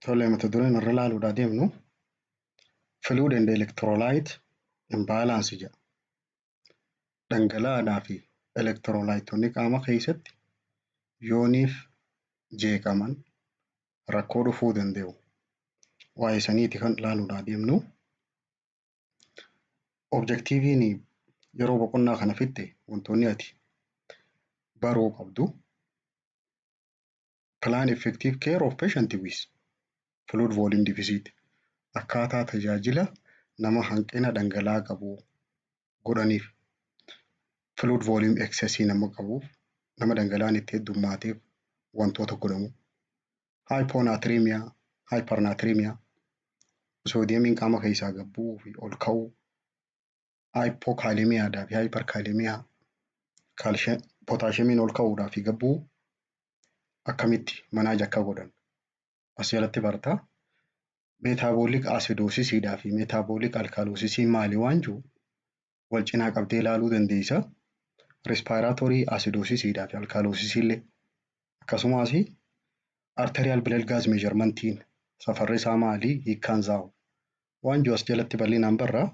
Tole, mata dureen irra ilaaluudhaa deemnu "Fluid and Electrolyte Imbalance" jedha. Dhangala'aadhaa fi elektiroolaayitoonni qaama keessatti yooniif jeeqaman rakkoo dhufuu danda'u. Waa'ee saniiti kan ilaaluudhaa deemnu. Objectiveiin yeroo boqonnaa kana fixxe wantoonni ati baruu qabdu: Plan effective care of patient with fluid volume deficit, akkaataa tajaajila nama hanqina dhangala'aa qabu godhaniif, fluid volume excess nama qabuuf, nama dhangala'aan itti heddummateef wantoota godhamu. Hyponatremia, hypernatremia, soodiyemiin qaama keessaa gad bu'uu fi ol ka'uu, hypokalemiadhaa fi hyperkalemia, potassiumiin ol ka'uudhaa fi gad bu'uu akkamitti manage akka godhan as jalatti barta. Metabolic acidosisiidhaa fi metabolic alkalosisiin maali waan jiru wal cinaa qabdee ilaaluu dandeessa. Respiratory acidosisiidhaa fi alkalosisii illee, akkasumas arterial blood gas measurementiin safarri isaa maali, hiikkaan isaa hoo waan jiru as jalatti bal'inaan barra.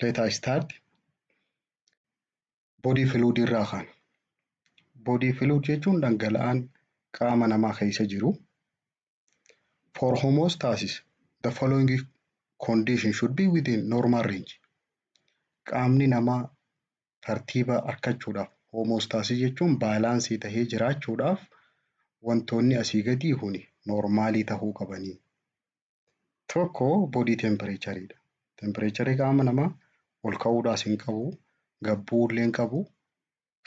Let us start. Body fluid irraa kaana. Body fluid jechuun dhangala'aan qaama namaa keessa jiru. For homeostasis, the following condition should be within normal range. Qaamni namaa tartiiba argachuudhaaf, homeostasis jechuun balanceii tahee jiraachuudhaaf, wantoonni asii gadii kuni normalii tahuu qabanii. Tokko, body temperatureidha. Temperatureii qaama namaa ol ka'uudhaas hin qabu, gad bu'uullee hin qabu.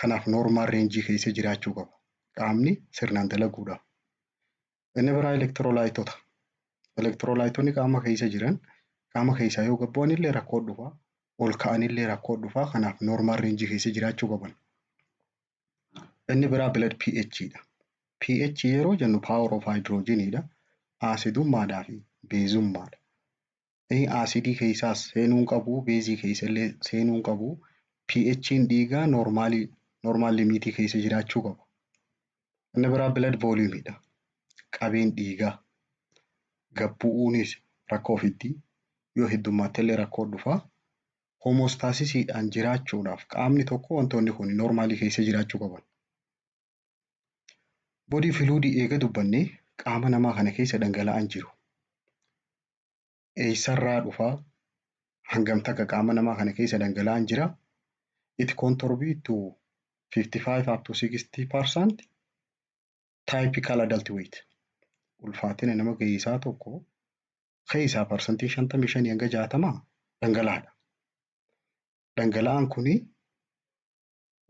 Kanaaf normal rangeii keessa jiraachuu qaba, qaamni sirnaan dalaguudhaaf. Inni biraa elektiroolaayitoota. Elektiroolaayitoonni qaama keessa jiran qaama keessaa yoo gad bu'an illee rakkoo dhufa. Ol ka'anillee rakkoo dhufa. Kanaaf normal rangeii keessa jiraachuu qaban. Inni biraa blood pH dha. pH yeroo jennu power of hydrogenidha. Aasidummaadhaa fi beezummaadha. Aasidii keessaas seenuu hin qabu, beezii keessa illee seenuu hin qabu. pH'n dhiigaa normalii, normal limitii keessa jiraachuu qaba. Inni biraa blood volumeidha. Qabeen dhiigaa gad bu'uunis rakkoo fiddi. Yoo heddummaatti illee rakkoo dhufa. Homeostasisiidhaan jiraachuudhaaf qaamni tokko wantoonni kun normalii keessa jiraachuu qaban. Body fluidii eega dubbannee, qaama namaa kana keessa dhangala'aan jiru. Eessarraa dhufaa? Hangam takka qaama namaa kana keessa dhangala'aan jira? It contribute to 55 up to 60% typical adult weight. Ulfaatina nama ga'eessaa tokko keessaa 55% hanga 60 dhangala'aadha. Dhangala'aan kuni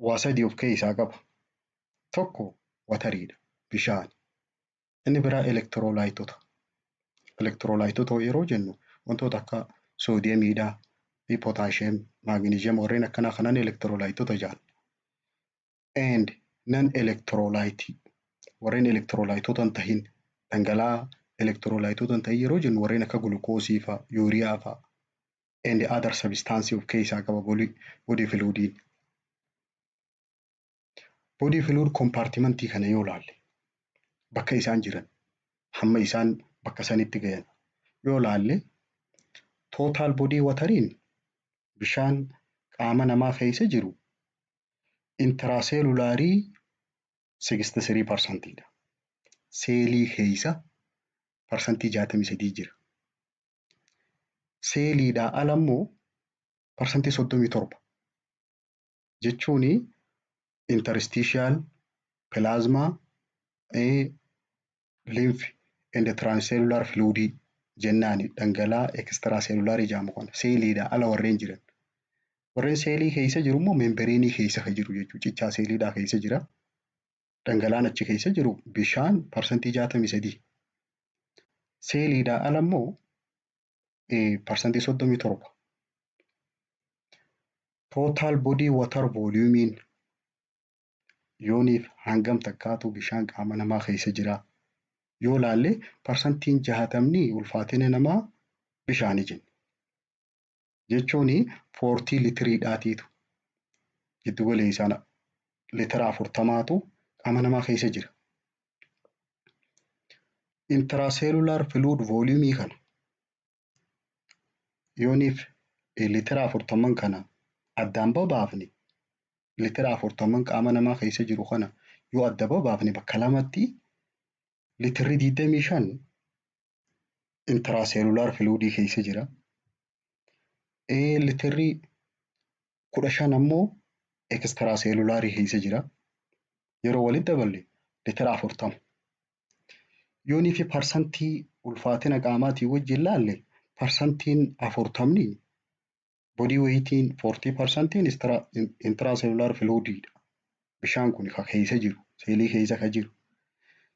waa sadii of keessaa qaba. Tokko wateriidha, bishaan. Inni biraa elektiroolaayitoota. Elektiroolaayitoota yeroo jennu wantoota akka soodiyemiidhaa fi potassium, magnesium, warreen akkanaa kanaan elektiroolaayitoota jedhama. And non electrolyte, warreen elektiroolaayitoota hin tahin, dhangala'aa elektiroolaayitoota hin tahin yeroo jennu warreen akka gulukoosii fa'a, yuuriyaa fa'a and other substance of keessaa qaba body fluidiin. Body fluid compartmentii kana yoo ilaalle, bakka isaan jiran, hamma isaan bakka sanitti gahan yoo ilaalle, total body wateriin, bishaan qaama namaa keessa jiru, intracellularii 63%dha. Seelii keessa 63% jira. Seeliidhaa ala immoo 37% jechuun interstitial, plasma, lymph and transcellular fluid jennaani, dhangala'aa extracellular jedhamu kana seeliidhaa ala warreen jiran. Warreen seelii keessa jiru immoo membraneii keessa kan jiru jechuudha. Cichaa seeliidhaa keessa jira. Dhangala'aan achi keessa jiru bishaan 63%. Seeliidhaa ala immoo 37%. Total body water volumiin yooniif hangam takkaatu bishaan qaama namaa keessa jira yoo laalle, 60% ulfaatina namaa bishaani jenna. Jechuun 40 literiidhaatiitu giddu galeessaan litira 40tu qaama namaa keessa jira. Intracellular fluid volume kana yooniif litira 40 kana addaan babaafne, litira 40 qaama namaa keessa jiru kana yoo adda babaafne bakka lamatti, litirri 25 intracellular fluidii keessa jira. Litirri 15 ammoo extracellularii keessa jira. Yeroo walitti daballe litira 40. Yoonii fi parsantii ulfaatina qaamaatii wajjin laalle, parsantiin 40, body weightiin 40%iin intracellular fluidiidha. Bishaan kun ka keessa jiru, seelii keessa ka jiru.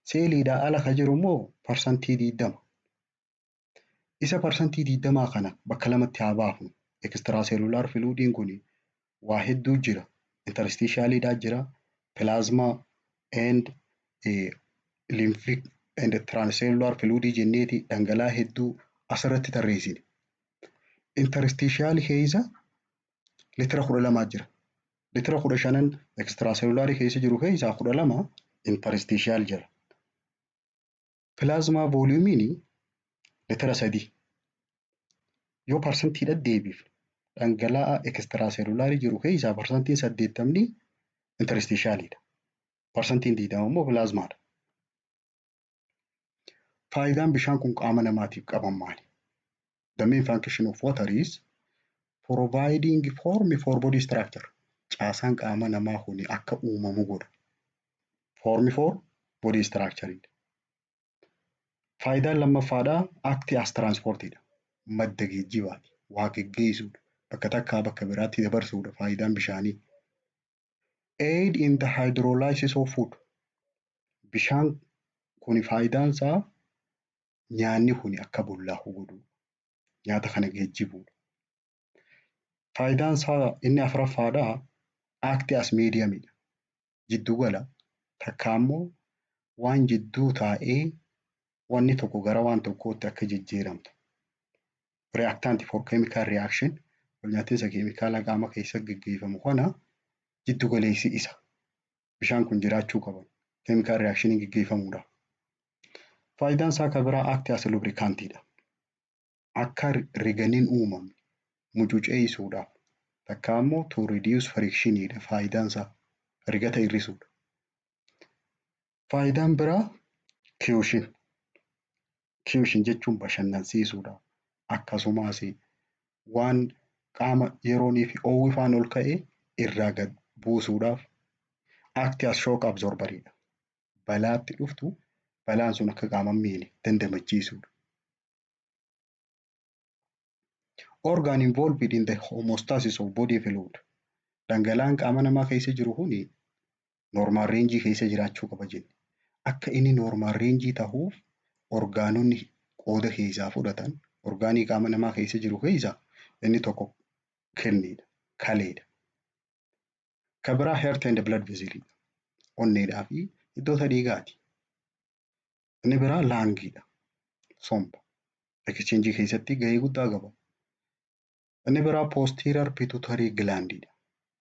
Seeliidhaa ala ka jiru immoo 20%. Isa 20% kana bakka lamatti haa baafnu. Extracellular fluidiin kun waa hedduu jira. Interstitialiidhaa jira. Plasma and lymphic and transcellular fluidii jenneeti dhangala'aa hedduu asirratti tarreessine. Interstitial keessa litira 12 jira. Litira 15n extracellularii keessa jiru keessaa 12 interstitial jira. Plasma volumeiin litira 3. Yoo parsantiidhaan deebifne, dhangala'aa extracellularii jiru keessaa 80% interstitialiidha. 20% immoo plasmaadha. Faayidaan bishaan kun qaama namaatiif qaban maali? The main function of water is providing form for body structure. Caasaan qaama namaa kun akka uumamu godha. Form for body structure. Faayidaan lammaffaadhaa act as transportidha. Madda geejjibaati. Waa geggeessuudha. Bakka takkaa bakka biraatti dabarsuudha faayidaan bishaanii. Aid in the hydrolysis of food. Bishaan kun faayidaan isaa nyaanni kun akka bullaa'u godhuu. Nyaata kana geejjibuudha. Faayidaan isaa inni afuraffaadhaa act as mediumidha. Jiddu gala takka immoo waan jidduu taa'ee wanni tokko gara waan tokkootti akka jijjiiramtu. Reactant for chemical reaction, walnyaatinsa keemikaalaa qaama keessa gaggeeffamu kana jiddu galeessi isa. Bishaan kun jiraachuu qaba chemical reactioniin gaggeeffamuudhaaf. Faayidaan isaa kan biraa act as lubricantiidha. Akka riganiin uumamne mucuceessuudhaaf takka immoo to reduce frictioniidha faayidaan isaa, rigata hir'isuudha. Faayidaan biraa cushion. Cushion jechuun bashannansiisuudha. Akkasumas waan qaama yeroonii fi oowwi faan ol ka'e irraa gad buusuudhaaf, act as shock absorberiidha. Balaatti dhuftu balaan sun akka qaama hin miine dandamachiisuudha. Organ involved in the homeostasis of body fluid. Dhangala'aan qaama namaa keessa jiru kuni normal range keessa jiraachuu qaba jenne. Akka inni normal range ta'uuf orgaanonni qooda keessaa fudhatan, orgaanii qaama namaa keessa jiru keessaa inni tokko kidneydha, kaleedha. Kan biraa heart and blood vessel, onneedhaa fi hiddoota dhiigaati. Inni biraa lungiidha, somba. Exchange keessatti gahee guddaa qaba. Inni biraa posterior pituitary glandiidha.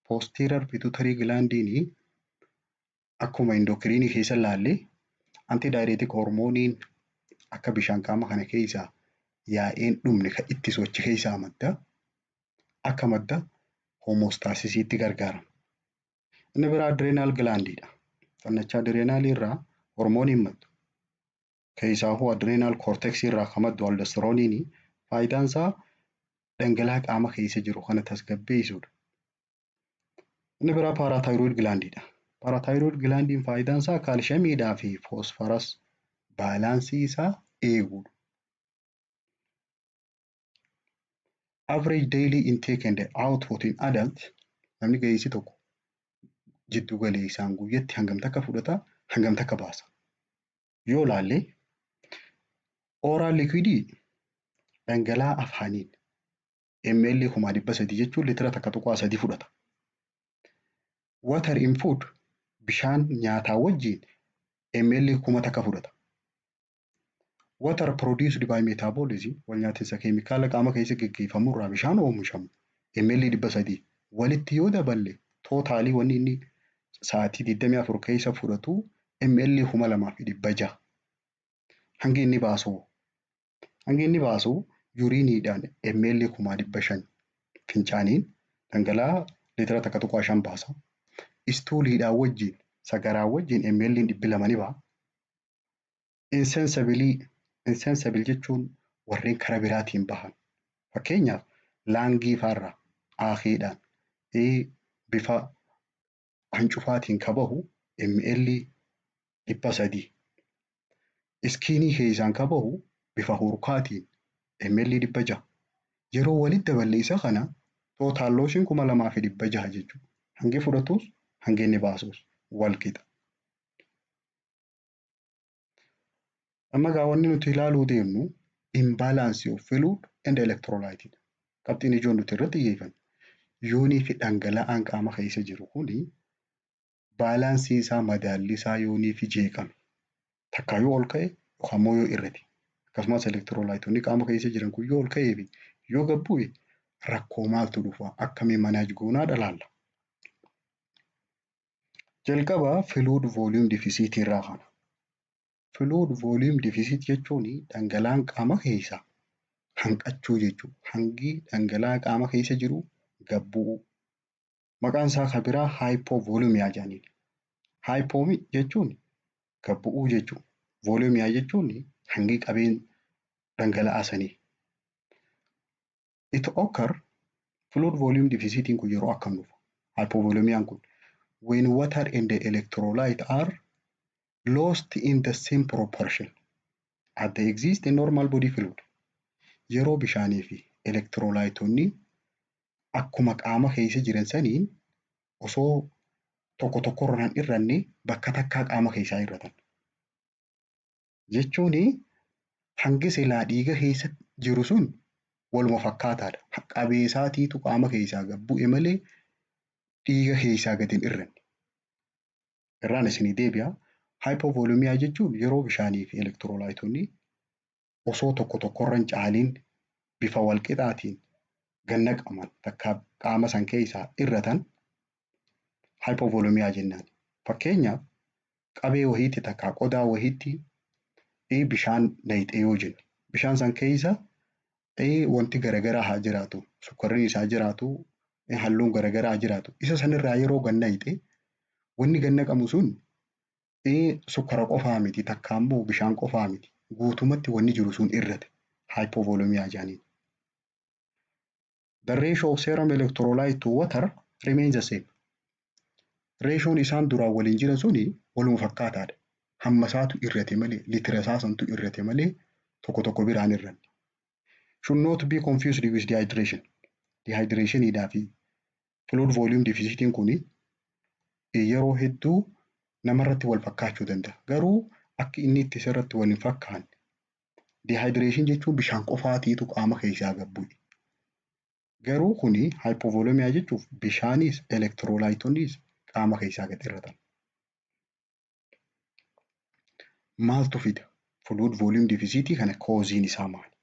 Posterior pituitary glandiin akkuma endocrineii keessa ilaalle antidiuretic hormoneiin akka bishaan qaama kana keessaa yaa'een dhumne kan ittisu achi keessaa madda. Akka madda homeostasisiitti gargaarama. Inni biraa adrenal glandiidha. Xannacha adrenalii irraa hormooniin maddu. Keessaahuu adrenal cortexii irraa kan maddu aldosteroneiin faayidaan isaa dhangala'aa qaama keessa jiru kana tasgabbeessuudha. Inni biraa parathyroid glandiidha. Parathyroid glandiin faayidaan isaa calciumiidhaa fi phosphorus balanceii isaa eeguudha. Average daily intake and output in adult, namni ga'eessi tokko jiddu galeessaan guyyatti hangam takka fudhata, hangam takka baasa? Yoo laalle, oral liquidii, dhangala'aa afaaniin, ml 300,000 jechuun litira 1.3 fudhata. Water in food, bishaan nyaataa wajjin, ml 1000 fudhata. Water produced by metabolism, wal nyaatinsa keemikaala qaama keessa gaggeeffamu irraa bishaan oomishamu ml 300. Walitti yoo daballe, totalii wanni inni sa'aatii 24 keessa fudhatu ml 2600. Hangi inni baasu hangi inni baasu urineiidhaan ml 500,000, fincaaniin dhangala'aa liitira 1.5 baasa. Stooliidhaan wajjin, sagaraa wajjin ml 200 ni ba'a. Insensible, insensible jechuun warreen karaa biraatiin bahan. Fakkeenyaaf, lungii fa'arraa aakiidhaan, bifa hancufaatiin ka bahu ml 300. Skinii keessaan ka bahu bifa hurkaatiin ml 600. Yeroo walitti daballe isa kana total lossiin 2600 jechuudha. Hangi fudhatus hangi inni baasus wal qixa. Amma egaa wanni nuti ilaaluu deemnu imbalance of fluid and electrolyte. Qabxiin ijoon nuti irratti xiyyeeffannu yoonii fi dhangala'aan qaama keessa jiru kuni balanceii isaa, madaalli isaa yoonii fi jeeqame, takkaa yoo ol ka'e yookaan immoo yoo hir'ate, akkasumas electrolyteonni qaama keessa jiran kun yoo ol ka'ee fi yoo gad bu'e rakkoo maaltu dhufa, akkamiin manage goonaa laalla. Jalqaba fluid volume deficit irraa kana. Fluid volume deficit jechuun dhangala'aan qaama keessaa hanqachuu jechuudha. Hangi dhangala'aa qaama keessa jiru gad bu'uu. Maqaan isaa kan biraa hypovolemia jedhaniin. Hypo jechuun gad bu'uu jechuudha. Volemia jechuun hangi qabeen dhangala'aa sanii. It occur, fluid volume deficitiin kun yeroo akkam dhufa? Hypovolemiaan kun when water and the electrolyte are lost in the same proportion as they exist in normal body fluid. Yeroo bishaanii fi electrolyteonni akkuma qaama keessa jiran saniin osoo tokko tokkorraan hin hir'anne bakka takkaa qaama keessaa hir'atan. Jechuun hangi silaa dhiiga keessa jiru sun waluma fakkaataadha. Qabeessaatiitu qaama keessaa gad bu'e malee dhiiga keessaa gad hin hir'anne. Irraan isinii deebi'a. Hypovolemia jechuun yeroo bishaanii fi electrolyteonni osoo tokko tokkorra hin caaliin bifa walqixaatiin gad naqaman, takka qaama san keessaa hir'atan hypovolemia jennaan. Fakkeenyaaf, qabee wayiitti takka qodaa wayiitti bishaan naqxee yoo jenne, bishaan san keessa wanti garaagaraa haa jiraatu, sukkaarri haa jiraatu, halluun garaagaraa haa jiraatu, isa sanirraa yeroo gad naqxe wanni gad naqamu sun sukkara qofaa miti, takka immoo bishaan qofaa miti, guutumatti wanni jiru sun hir'ate hypovolemia jedhaniin. The ratio of serum electrolyte to water remains the same. Ratioon isaan duraan waliin jiran suni waluma fakkaataadha. Hamma isaatu hir'ate malee, liitira isaa santu hir'ate malee tokko tokko biraan hir'anne. Should not be confused with dehydration. Dehydrationiidhaa fi fluid volume deficitiin kuni yeroo hedduu namarratti wal fakkaachuu danda'a. Garuu akki inni itti sirratti wal hin fakkaanne, dehydration jechuun bishaan qofaatiitu qaama keessaa gad bu'e. Garuu kuni hypovolemia jechuuf bishaanis electrolyteonnis qaama keessaa gad hir'atan. Maaltu fida? Fluid volume deficit kana causeiin isaa maali?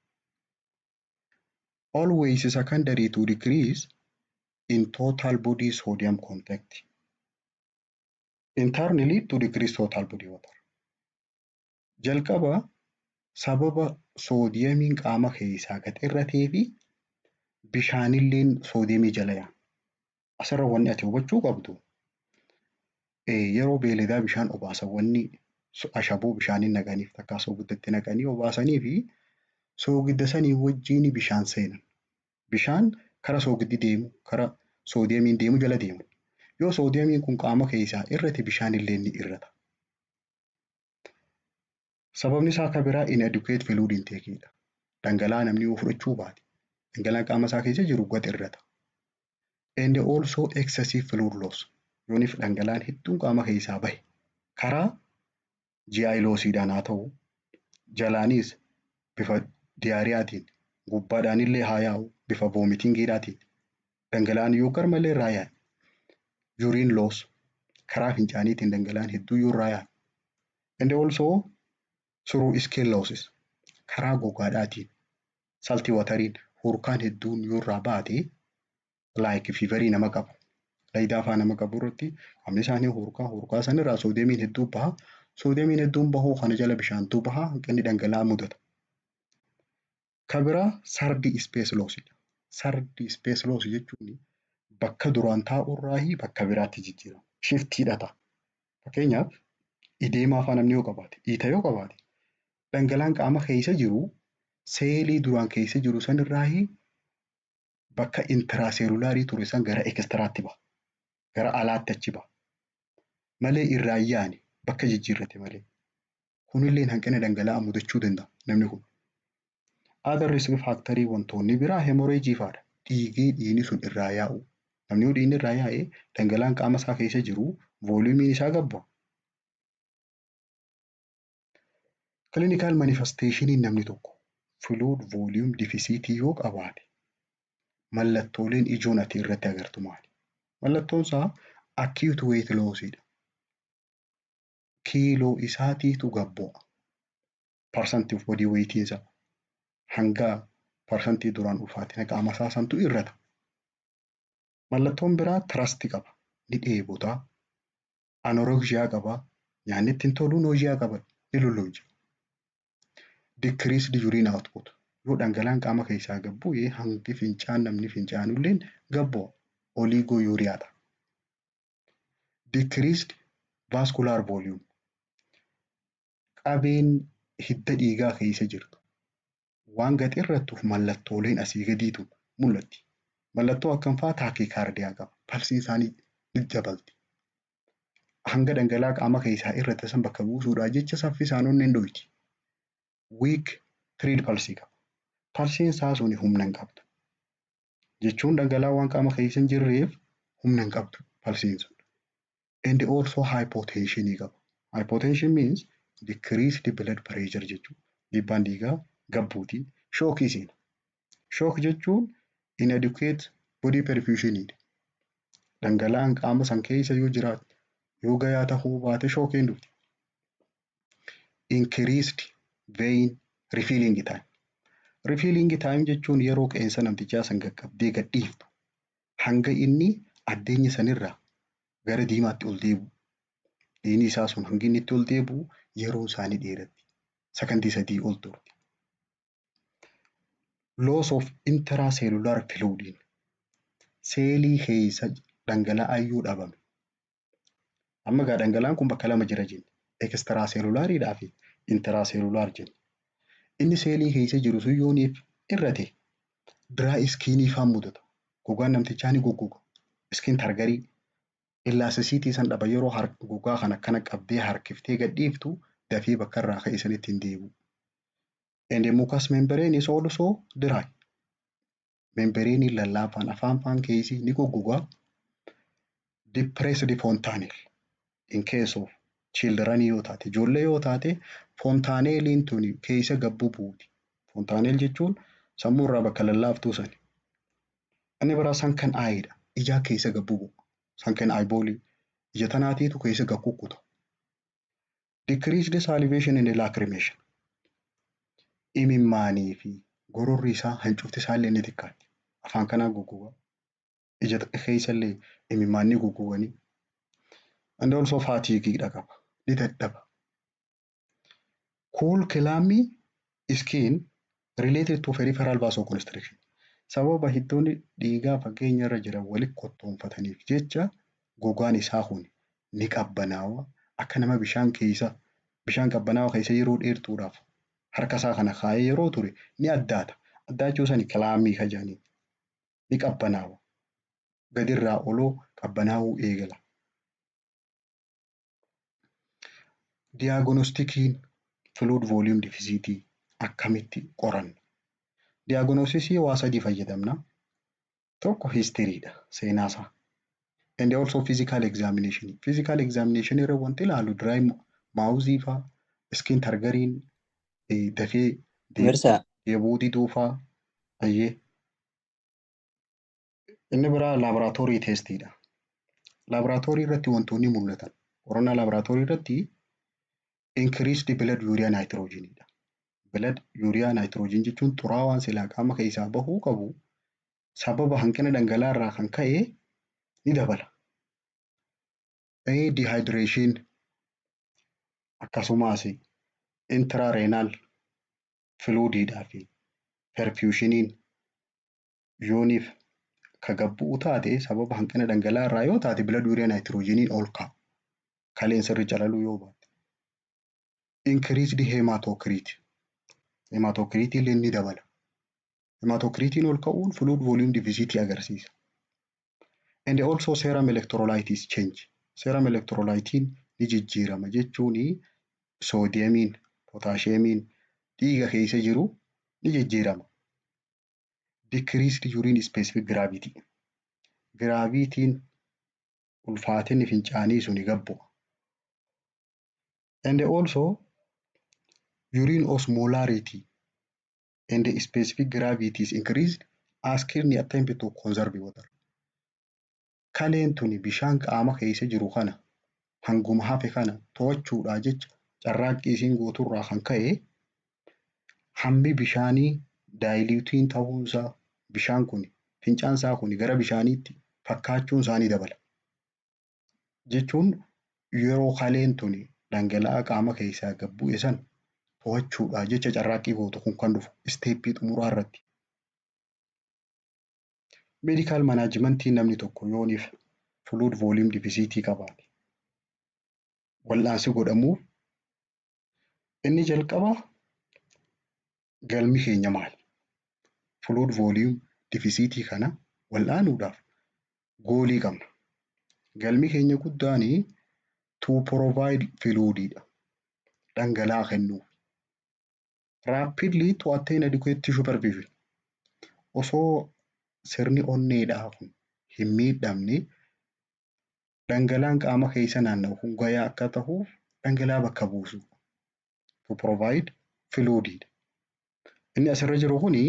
Always secondary to decrease in total body sodium content. Internally to decrease total body water. Jalqaba sababa sodiumiin qaama keessaa gad hir'atee fi bishaanilleen sodiumii jala yaa'a. Asirra wanni ati hubachuu qabdu, yeroo beeyladaa bishaan obaasan wanni ashaboo bishaaniin naqaniif, takkaa soogidda naqanii obaasanii fi soogidda sanii wajjin bishaan seenan. Bishaan kara soogiddi deemu, kara sodiumiin deemu jala deemu. Yoo sodiumiin kun qaama keessaa hir'ate bishaan illee ni hir'ata. Sababni isaa akka biraa inadequate fluid intake dha. Dhangala'aa namni yoo fudhachuu baate dhangala'aan qaama isaa keessa jiru gad hir'ata. And also excessive fluid loss. Yooniif dhangala'aan hedduun qaama keessaa bahe, karaa GI lossiidhaan haa ta'u, jalaanis bifa diarrheaatiin, gubbaadhaan illee haa yaa'u bifa vomitingiidhaatiin, dhangala'aan yoo garmalee irraa yaa'e, urine loss, karaa fincaaniitiin dhangala'aan hedduu yoo irraa yaa'e, and also through skin losses, karaa gogaadhaatiin salty wateriin hurkaan hedduun yoo irraa baate, like feverii nama qabu, laayidaa fa'aa nama qabu irratti qaamni isaanii hurkaa, hurkaa sanirraa sodiumiin hedduu baha. Soodiyamiin hedduun bahuu kana jala bishaantu baha, hanqinni dhangala'aa mudata. Ka biraa third space loss. Third space loss jechuun bakka duraan taa'urraahi bakka biraatti jijjiirama. Shiftiidha ta'a. Fakkeenyaaf, edema fa'aa namni yoo qabaate, dhiita yoo qabaate, dhangala'aan qaama keessa jiru seelii duraan keessa jiru sanirraahi bakka intracellularii ture san gara extraatti baha. Gara alaatti achi baha. Malee irraa hin yaane, bakka jijjiirrate malee. Kunillee hanqina dhangala'aa mudachuu danda'a namni kun. Other risk factorii wantoonni biraa hemorrhage fa'aadha. Dhiigii dhiigni sun irraa yaa'u. Namni yoo dhiigni irraa yaa'e, dhangala'aan qaama isaa keessa jiru volumeiin isaa gad bu'a. Clinical manifestationiin namni tokko fluid volume deficit yoo qabaate, mallattooleen ijoon ati irratti agartu maali? Mallattoon isaa acute weight loss dha. Kiiloo isaatiitu gad bu'a. Percent of body weight isaa hanga percentii duraan ulfaatina qaama isaa santu irrata. Mallattoon biraa thirst qaba. Ni dheebota. Anorexia qaba. Nyaanni itti hin tolu, nausea qaba. Ni lollonja. Decreased urine output. Yoo dhangala'aan qaama keessaa gad bu'e, hangi fincaan namni fincaanullee gad bu'a. Oliguria dha. Decreased vascular volume. Qabeen hidda dhiigaa keessa jirtu waan gad irrattuuf mallattooleen asii gadiitu mul'atti. Mallattoo akkam fa'aa? Tachycardia qaba. Pulseiin isaanii ni dabalti. Hanga dhangala'aa qaama keessaa irrate san bakka buusuudhaaf jecha saffisaan onneen dhoyti. Weak thread pulse qaba. Pulseiin isaa suni humna hin qabdu. Jechuun dhangala'aa waan qaama keessa hin jirreef humna hin qabdu pulseiin sun. And also hypotension qaba. Hypotension means decreased blood pressure jechuudha. Dhiibbaan dhiigaa gad buuti. Shockii seena. Shock jechuun inadequate body perfusion. Dhangala'aan qaama san keessa yoo jiraate, yoo gayaa tahuu baate, shockiin dhufti. Increased vein refilling time. Refilling time jechuun yeroo qeensa namtichaa san qaqqabdee gad dhiiftu hanga inni addeenya sanirraa gara diimaatti ol deebi'u. Dhiigni isaa sun hangi inni itti ol deebi'u yeroo isaanii dheeratti. Sakandii 3 ol turti. Loss of intracellular fluid, seelii keessa dhangala'aa yoo dhabame. Amma egaa dhangala'aan kun bakka lama jira jenne. Extracellulariidhaa fi intracellular jenna. Inni seelii keessa jiru sun yooniif irrate, dry skinii faan mudata. Gogaan namtichaa ni goggoga. Skin turgorii elasticity san dhaba. Yeroo gogaa kana akkana qabdee harkiftee gad dhiiftu, dafee bakka irraa ka'e sanitti hin deebi'u. And the mucous membrane is also dry. Membrane lallaafaan afaan faan keessi ni goggogaa. Depressed fontanelle in case of children yoo taate, ijoollee yoo taate, fontanelliin tuni keessa gad bubuuti. Fontanelle jechuun sammuu irraa bakka lallaaftuu sani. Inni biraa sunken eyeidha. Ijaa keessa gad bubu. Sunken eyeballii. Ija tanaatiitu keessa gad kukkuta. Decreased salivation and lacrimation. Imimmaanii fi gororri isaa, hancufti isaallee ni xiqqaatti. Afaan kanaa goggogaa. Ija keessa illee imimmaan goggoganii. And also fatigue qaba. Ni dadhaba. Cool clammy skin related to peripheral vasoconstriction. Sababa hiddoonni dhiigaa fageenya irra jiran walitti kottoonfataniif jecha gogaan isaa kun ni qabbanaawa. Akka nama bishaan keessa, bishaan qabbanaawaa keessa yeroo dheertuudhaaf harka isaa kana kaa'ee yeroo ture ni addaata. Addaachuu sani clammy ka jedhaniin. Ni qabbanaawa. Gadirraa oloo qabbanaa'uu eegala. Diagnosticiin fluid volume deficit akkamitti qoranna? Diagnosisii waa sadii fayyadamna. Tokko historydha, seenaasaa. And also physical examination. Physical examination irra wanti ilaalu dry mouth faa, skin turgoriin dafee Gorsaa. deebi'uu diduu faa. Ayyee. Inni biraa laboratory testiidha. Laaboraatoorii irratti wantoonni mul'atan qorannaa laaboraatoorii irratti increased blood urea nitrogenidha. Blood urea nitrogen jechuun xuraawaan silaa qaama keessaa bahuu qabu sababa hanqina dhangala'aa irraa kan ka'e ni dabala. Dehydration. Akkasumas intrarenal fluidiidhaa fi perfusioniin yooniif ka gabbu'u taate, sababa hanqina dhangala'aa irraa yoo taate, blood urea nitrogeniin ol ka'a. Kaleen sirri calaluu yoo baatte. Increased hematocrit. Hematocritiin illee ni dabala. Hematocritiin ol ka'uun fluid volume deficit agarsiisa. And also serum electrolytes change. Serum electrolytiin ni jijjiirama jechuun soodiyemiin, potaashiyeemiin dhiiga keessa jiru ni jijjiirama. Decreased urine specific gravity. Gravityn ulfaatinni fincaanii suni gad bu'a. And also urine osmolarity and the specific gravity is increased as kidney attempt to conserve water. Kaleen tuni bishaan qaama keessa jiru kana hanguma hafe kana to'achuudhaa jecha carraaqqii isiin gooturraa kan ka'e, hammi bishaanii diluteiin ta'uunsaa, bishaan kun fincaan isaa kun gara bishaaniitti fakkaachuun isaa ni dabala. Jechuun yeroo kaleen tuni dhangala'aa qaama keessaa gad bu'e san to'achuudhaa jecha carraaqqii gootu kun kan dhufu stepii xumuraa irratti. Medical managementiin namni tokko yooniif fluid volume deficitii qabaate wal'aansi godhamuuf inni jalqabaa, galmi keenya maali? Fluid volume deficitii kana wal'aanuudhaaf goalii qabna. Galmi keenya guddaani to provide fluididha. Dhangala'aa kennuu. Rapidly to attain adequate tissue perfusion. Osoo sirni onneedhaa kun hin miidhamne, dhangala'aan qaama keessa naanna'u kun gayaa akka ta'uuf dhangala'aa bakka buusu. To provide fluid. Inni asirra jiru kuni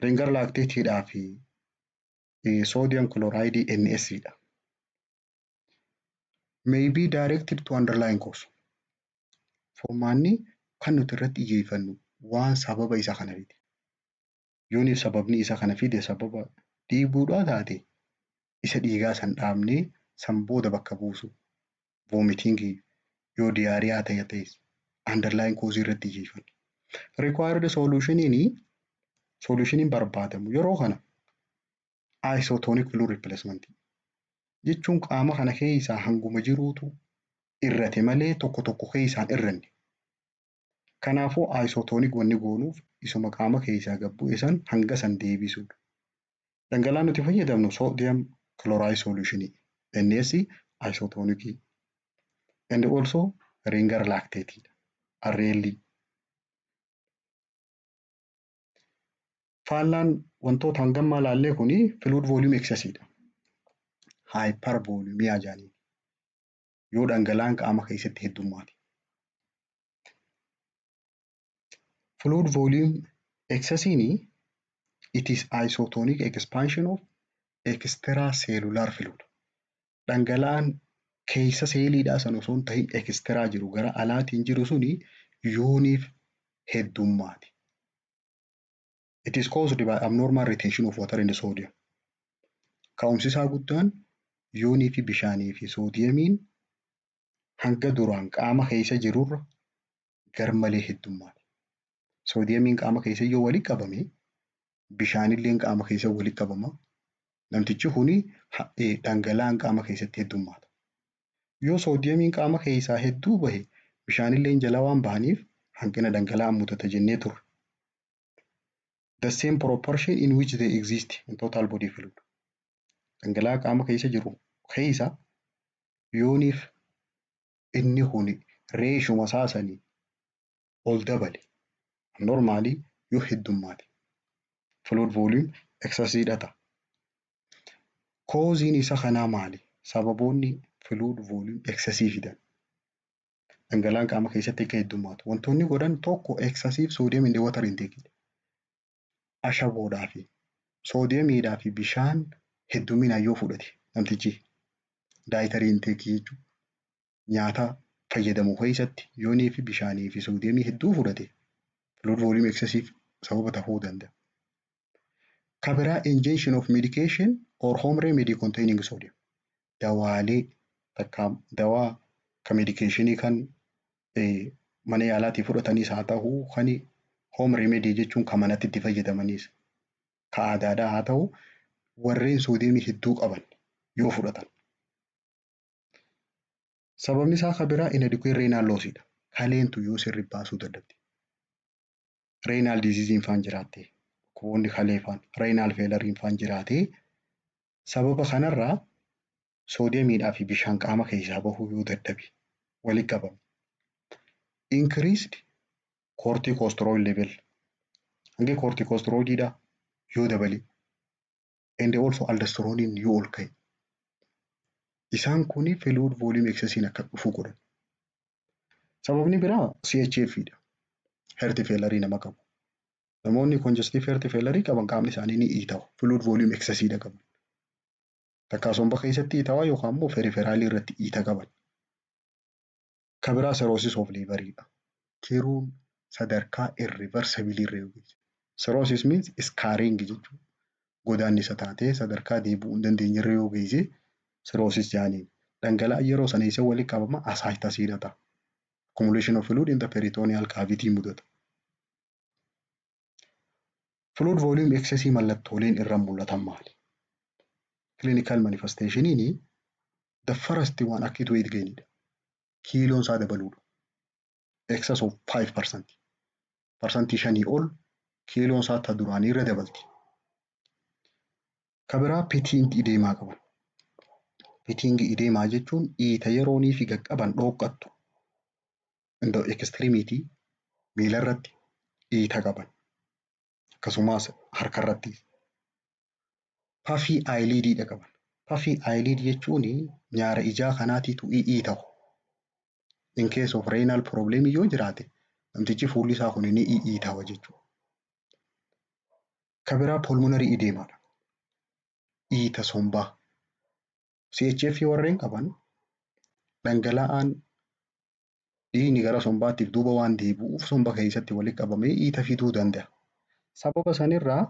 Ringer lactateiidhaa fi sodium chloride NS dha. May be directed to underlying cause. Furmaanni kan nuti irratti xiyyeeffannu waan sababa isa kana fide. Yooniif sababni isa kana fide sababa dhiiguudhaa taate, isa dhiigaa san dhaabnee san booda bakka buusu. Vomitingii yoo diarrhea ta'e ta'es underlying cause irratti xiyyeeffanna. Required solutioniin, solutioniin barbaadamu yeroo kana isotonic fluid replacement jechuun qaama kana keessaa hanguma jiruutu irrate malee tokko tokko keessaan irranne. Kanaafuu isotonic wanni goonuuf isuma qaama keessaa gad bu'e san hanga san deebisuudha. Dhangala'aan nuti fayyadamnu sodium chloride solution NS isotonic and also Ringer lactate RL. Faallaan wantoota hangammaa ilaallee kuni fluid volume excessiidha. Hypervolemia jedhaniin. Yoo dhangala'aan qaama keessatti heddummaate. Fluid volume excessiin it is isotonic expansion of extracellular fluid. Dhangala'aan keessa seeliidhaa sana osoo hin ta'in extra jiru, gara alaatiin jiru suni yooniif heddummaate. It is caused by abnormal retention of water in the sodium. Ka'umsi isaa guddaan yoonii fi bishaanii fi soodiyemiin hanga duraan qaama keessa jirurra garmalee heddummaate. Soodiyemiin qaama keessa yoo walitti qabame, bishaanillee qaama keessa walitti qabama. Namtichi kuni dhangala'aan qaama keessatti heddummaata. Yoo soodiyemiin qaama keessaa hedduu bahe, bishaanillee jala waan bahaniif hanqina dhangala'aa mudata jennee turre. The same proportion in which they exist in total body fluid. Dhangala'aa qaama keessa jiru keessa yooniif inni kun ratioma isaa sanii ol dabale, normalii yoo heddummaate, fluid volume excessiidha ta'a. Causeiin isa kanaa maali? Sababoonni fluid volume excessii fidan. Dhangala'aan qaama keessatti akka heddummaatu. Wantoonni godhan tokko excessive sodium in the water intake. Ashaboodhaa fi soodiyemiidhaa fi bishaan hedduminaan yoo fudhate namtichi, dietary intake jechuudha. Nyaata fayyadamu keessatti yoonii fi bishaanii fi soodiyemii hedduu fudhate, fluid volume excessive sababa ta'uu danda'a. Ka biraa ingestion of medication or home remedy containing sodium. Dawaalee takka dawaa ka medicationii kan Mana yaalaatii fudhatanis haa ta'u, kan home remedy jechuun kan manatti itti fayyadamanis ka aadaadhaa haa ta'u, warreen soodiyeemii hedduu qaban yoo fudhatan. Sababni isaa kan biraa inadequate renal lossiidha. Kaleentu yoo sirri baasuu dadhabde. Renal diseaseiin faan jiraatte, dhukkuboonni kalee faan, renal failureiin faan jiraate, sababa kanarraa soodiyeemiidhaa fi bishaan qaama keessaa bahuu yoo dadhabe walitti qabama. Increased corticosteroid level, hangi corticosteroidiidhaa yoo dabale, and also aldosteroniin yoo ol ka'e. Isaan kuni fluid volume excessiin akka dhufu godhan. Sababni biraa CHF dha. Heart failure nama qabu. Namoonni congestive heart failure qaban qaamni isaanii ni iitawa. Fluid volume excessiidha qaban. Takkaa somba keessatti iitawaa yookaan immoo peripheralii irratti iita qaban. Ka biraa cirrhosis of liveriidha. Tiruun sadarkaa irreversible irra yoo geesse. Cirrhosis means scarring jechuudha. Godaannisa taatee sadarkaa deebi'uu hin dandeenye irra yoo geesse cirrhosis jedhaniin. Dhangala'aan yeroo sana isa walitti qabama ascitesiidha ta'a. Accumulation of fluid in the peritoneal cavity mudata. Fluid volume excessii mallattooleen irra mul'atan maali? Clinical manifestationiin the first one acute weight gainidha. Kiiloon isaa dabaluudha. Excess of 5%. 5% ol kiiloon isaa ta duraanii irra dabalti. Ka biraa pitting edema qaban. Pitting edema jechuun dhiita yeroonii fi qaqqaban dhooqqattu. In the extremity, miilarratti dhiita qaban. Akkasumas harkarratti. Puffy eyelidiidha qaban. Puffy eyelid jechuun nyaara ijaa kanaatiitu i'iitawu. In case of renal problem yoo jiraate, namtichi fuulli isaa kun ni i'iitawa jechuudha. Ka biraa pulmonary edemaadha. Dhiita sombaa. CHF warreen qaban dhangala'aan dhiigni gara sombaattiif duuba waan deebi'uuf somba keessatti walitti qabamee dhiita fiduu danda'a. Sababa sanirraa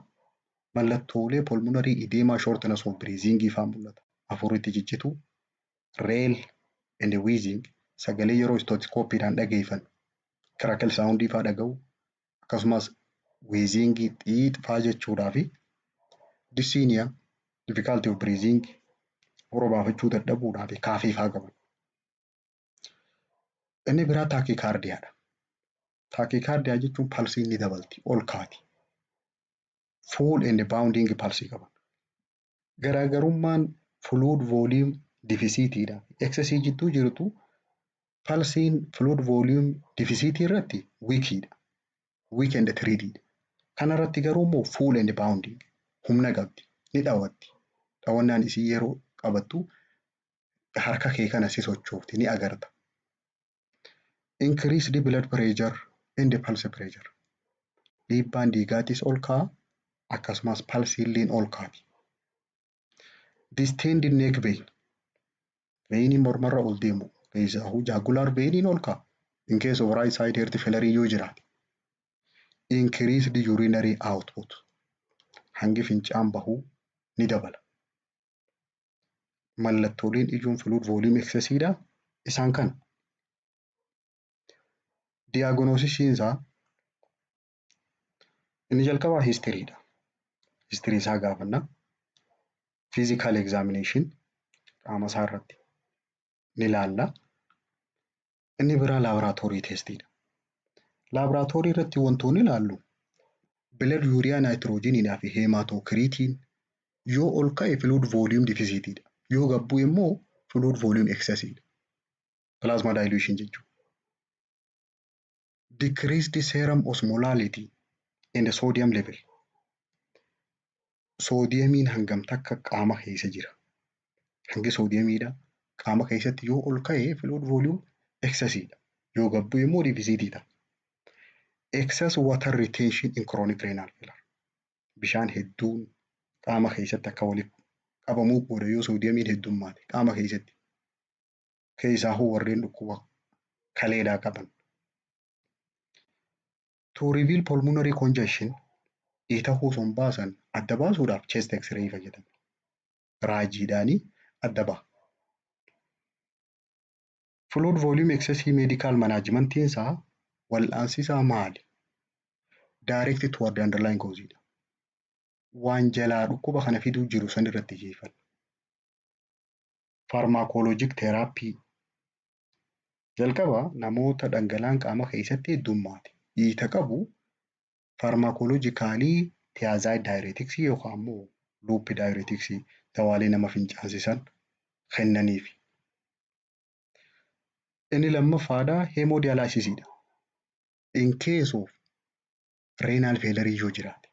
mallattoolee pulmonary edema, shortness of breathing fa'aa mul'ata. Hafuurri ciccituu, rale and wheezing, sagalee yeroo stethoscopiidhaan dhageeffan crackle soundii fa'aa dhaga'u, akkasumas wheezing xiix fa'aa jechuudhaa fi dyspnea, difficulty of breathing, hafuura baafachuu dadhabuudhaa fi coughii fa'aa qaban. Inni biraa tachycardiadha. Tachycardia jechuun pulseiin ni dabalti, ol kaati. Full and bounding pulseii qaban. Garaagarummaan fluid volume deficitiidha. Excessii jidduu jirtu, pulseiin fluid volume deficitii irratti weakiidha. Weak and threadyidha. Kanarratti garuu immoo full and bounding, humna qabdi. Ni dhawatti. Dhawannaan isii yeroo qabattu harka kee kana si sochoofti, ni agarta. Increased blood pressure and pulse pressure. Dhiibbaan dhiigaatis ol ka'a, akkasumas pulseiilleen ol kaati. Distended neck vein. Veiniin mormarra ol deemu keessaahu jugular veiniin ol ka'a. In case of right side heart failure yoo jiraate. Increased urinary output. Hangi fincaan bahuu ni dabala. Mallattooleen ijoon fluid volume excessiidha. Isaan kana. Diagnosisiin isaa inni jalqabaa historyiidha. History isaa gaafanna. Physical examination, qaama isaa irratti ni ilaalla. Inni biraa laboratory testiidha. Laboratory irratti wantoonni ilaallu blood urea nitrogeniidhaa fi hematocritiin yoo ol ka'e fluid volume deficitiidha. Yoo gad bu'e immoo fluid volume excessiidha. Plasma dilution jechuudha. Decreased serum osmolality and sodium level. Soodiyemiin hangam takka qaama keessa jira? Hangi soodiyemiidha qaama keessatti yoo ol ka'e fluid volume excessiidha. Yoo gad bu'e immoo deficitiidha. Excess water retention in chronic renal failure. Bishaan hedduun qaama keessatti akka walitti qabamuu godha yoo soodiyemiin heddummaate qaama keessatti. Keessaahuu warreen dhukkuba kaleedhaa qaban. To reveal pulmonary congestion, dhiitahuu sombaa san adda baasuudhaaf chest x-ray fayyadamu. Raajiidhaanii adda baha. Fluid volume excess medical managementiin isaa, wal'aansi isaa maali? Direct toward the underlying cause dha. Waan jalaa dhukkuba kana fiduu jiru san irratti xiyyeeffanna. Pharmacologic therapy jalqaba namoota dhangala'aan qaama keessatti heddummaate dhiita qabu pharmacologically thiazide diuretics yookaan immoo loop diuretics, dawaalee nama fincaansisan kennaniif. Inni lammaffaadha hemodialysisiidha. In case of renal failure yoo jiraate,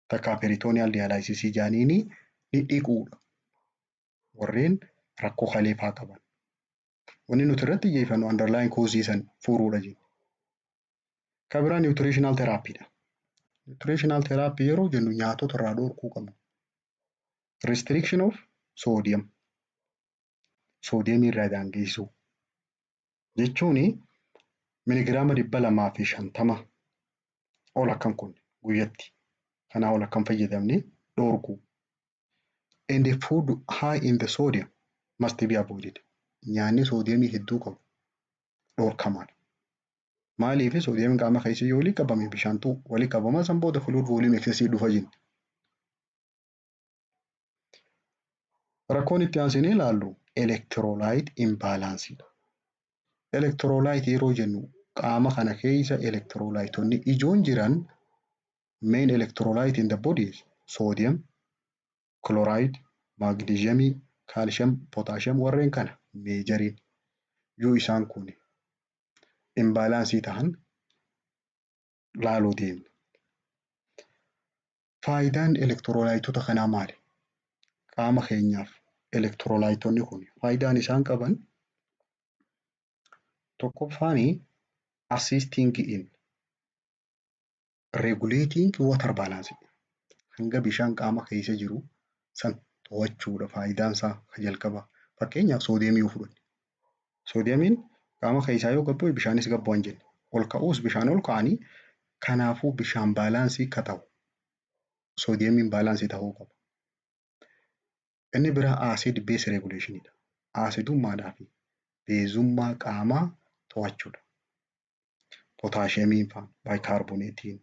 takka peritoneal dialysis jaaniini ni dhiquudha. Warreen rakkoo kalee fa'aa qaban. Wanni nuti irratti xiyyeeffannu underlying cause san furuudha jenna. Kan biraa nutritional therapy dha. Nutritional therapy yeroo jennu nyaatota irraa dhorkuu qabna. Restriction of sodium. Soodiyemii irraa daangeessuu jechuun miligiraama 250 ol akka hin kunne, guyyatti kanaa ol akka hin fayyadamne dhorkuu. And the food high in the sodium must be avoided. Nyaanni soodiyemii hedduu qabu dhorkamaadha. Maaliif? Soodiyemiin qaama keessa yoo walii qabame bishaantu walii qabama, san booda fluid volume excess dhufa jenna. Rakkoon itti aansinee ilaallu electrolyte imbalance dha. Electrolyte yeroo jennu qaama kana keessa electrolytonni ijoon jiran, main electrolyte in the body is sodium, chloride, magnesium, calcium, potassium, warreen kana majoriin. Yoo isaan kun imbalance ta'an laaluu deemna. Faayidaan electrolytota kanaa maali? Qaama keenyaaf electrolytonni kun faayidaan isaan qaban tokkoffaani assisting in regulating water balance, hanga bishaan qaama keessa jiru san to'achuudha faayidaan isaa ka jalqabaa. Fakkeenyaaf soodiyemii yoo fudhanne, soodiyemiin qaama keessaa yoo gad bu'e bishaanis gad bu'a hin jenne. Ol ka'uus bishaan ol ka'anii, kanaafuu bishaan balance akka ta'u soodiyemiin balance ta'uu qaba. Inni biraa acid base regulationidha. Aasidummaadhaa fi beezummaa qaamaa to'achuudha. Pootaashiyemiin fa'a, baayikaarboneetiin,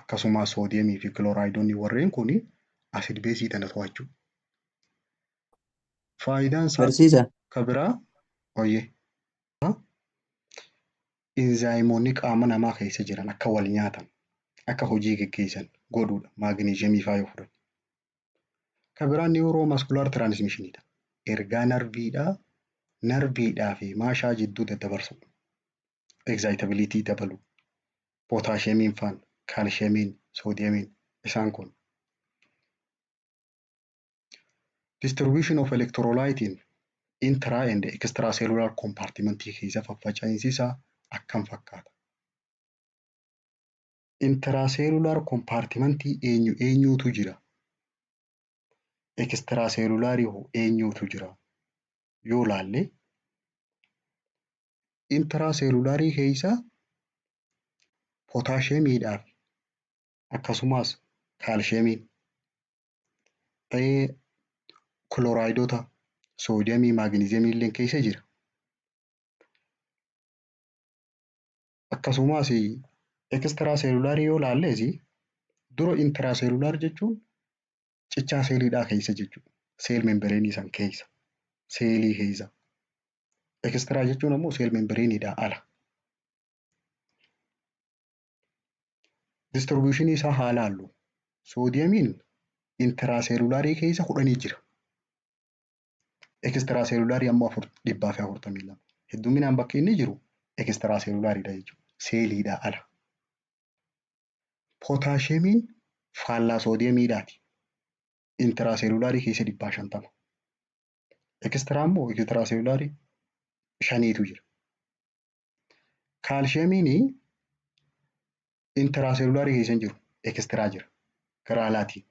akkasumas soodiyemii fi kilooraayidonni warreen kun acid base tana to'achuu. Faayidaan isaa Barsiisa. ka biraa oyyee inzaayimoonni qaama namaa keessa jiran akka wal nyaatan, akka hojii geggeessan godhuudha. Maagneeziyemii fa'aa yoo fudhanne. Ka biraa neuromuscular transmissionidha. Ergaa narviidhaa narviidhaa fi maashaa jidduu daddabarsu. Excitability dabalu. Pootaashiyemiin faan, kaalshiyemiin, soodiyemiin isaan kun. Distribution of electrolyte in intra and extracellular compartment keessa faffaca'iinsi isaa akkam fakkaata? Intracellular compartment eenyu eenyuutu jira? Extracellular hoo eenyuutu jira? Yoo laalle, intracellular keessa pootaashiyemiidhaa fi akkasumas kaalshiyemiin, kilooraayidota, soodiyemii, maagneeziyemii illee keessa jira. Akkasumas extracellular yoo laalles, dura intracellular jechuun cichaa seeliidhaa keessa jechuudha. Cell membrane san keessa, seelii keessa. Extra jechuun ammoo cell membraneidhaa ala. Distribution isaa haa laallu. Soodiyemiin intracellular keessa 10 jira. Extracellular ammoo 442. Hedduminaan bakki inni jiru extracellularidha jechuudha. Seeliidhaa ala. Pootaashiyemiin faallaa soodiyemiidhaati. Intracellular keessa 150. Extra immoo extracellular shaniitu jira. Kaalshiyemiin intracellular keessa hin jiru, extra jira. Gara alaatiin.